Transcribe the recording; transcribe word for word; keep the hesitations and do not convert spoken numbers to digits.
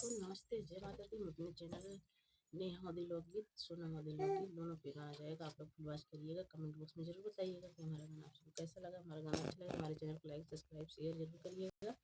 दोस्तों, नमस्ते, जय माता दी। हम अपने चैनल नेहा मोदी लोकगीत, सोनम मोदी लोकगीत, दोनों पे गाना जाएगा। आप लोग फुल वॉच करिएगा, कमेंट बॉक्स में जरूर बताइएगा कि हमारा गाना आप सबको कैसा लगा। हमारा गाना अच्छा लगे, हमारे चैनल को लाइक, सब्सक्राइब, शेयर जरूर करिएगा।